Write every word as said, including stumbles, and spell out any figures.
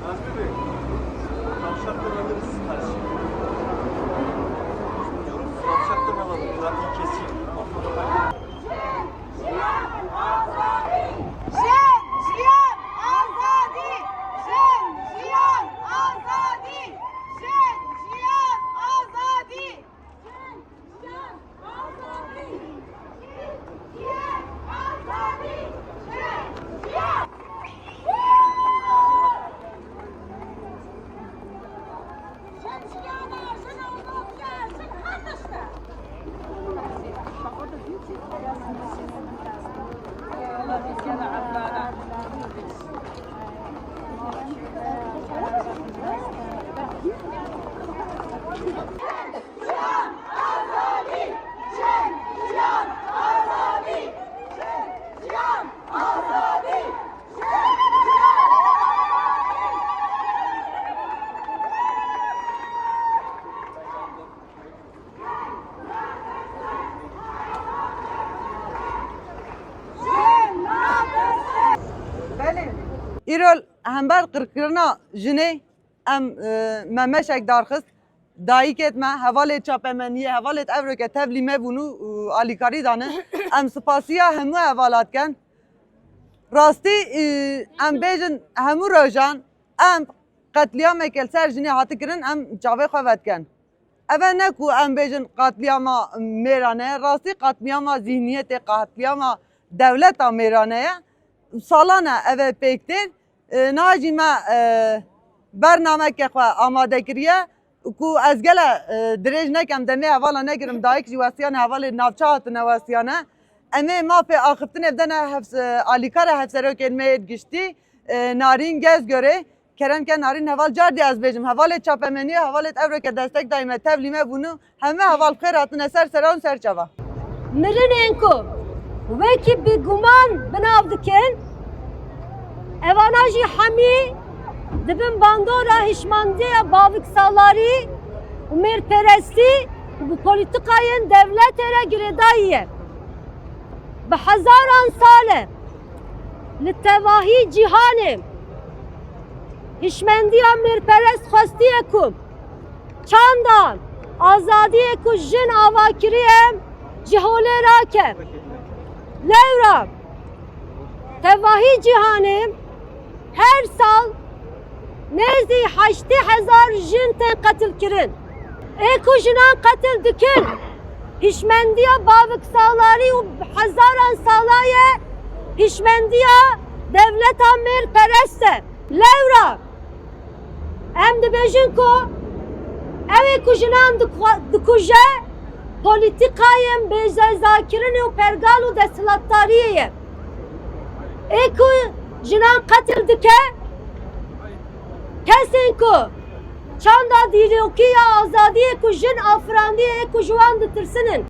Nazmi Bey, tavşan da alırız karşı. Tavşan da alalım, zaten keseyim. Jin, jiyan, azadî! Jin, jiyan, azadî! Jin, jiyan, azadî! Jin, jiyan, azadî! Jiyan, azadî! Jin, jiyan, azadî! Jin, jiyan, azadî! Jin, jiyan, azadî! Belê. Îro hember qirkirina jinê em, e, me meşek darxist. Dayikêt me, hevalêt çapemeniyê, hevalêt evroke tevlî me bûn û, û alîkarî dane. Em spasiya hemû hevalat ken. Rastî, e, em bêjin hemû rojan em qetlîameke li ser jinê hati kirin, em çavê xwe vedikin. Ev e ne ku em bêjin qatliyama mêrane ye, rastî qatliyama zîhniyetê, qatliyama dewleta mêrane ye. Salan e ev e pêk tê. E, niha jî me, e, bernameke xwe amade kiriye ku ez gele, e, dirêj nekem, demê hevala negirim, dayik jî westiyane, hevalê navçe hatine westiyane. Em ê mafê axiftinê bidene hevs-, e, alîkara hevserokên me yê giştî, e, Narîn Gezgorê. Kerem ke Narîn heval, car dî ez bêjim, hevalê çapemeniyê, hevalê evroke destek dayî me, tevlî me bûn û heme heval bi xêr hatine ser seran û ser çava. Mirinên ku wekî bêguman bi nav dikin, evana jî hemî di bin bandora hişmandiya baviksalarî û mêrperestî û bi polîtikayên dewletê re girêdayî ye. Bi hezaran sal e li tevahî cîhanê hişmendiya mêrperest xwestiye ku çanda azadiyê ku jin ava kiriye ji holê rake. Lewra tevahî cîhanê Her sal nêzî heştê hezar jin tên qetilkirin. Ê ku jinan qetil dikin, hişmendiya baviksalarî û hezaran sala ye, hişmendiya dewleta mêrperest e. Lewra em dibêjin ku ew ê ku jinan diku-, dikuje, polîtîkayên bêcezakirinê û pergal û desthilatdariyê ye. Ê ku jinan qetil dike, kesên ku çanda dîrokî ya azadiyê ku jin afirandiye ê ku ji wan ditirsin in.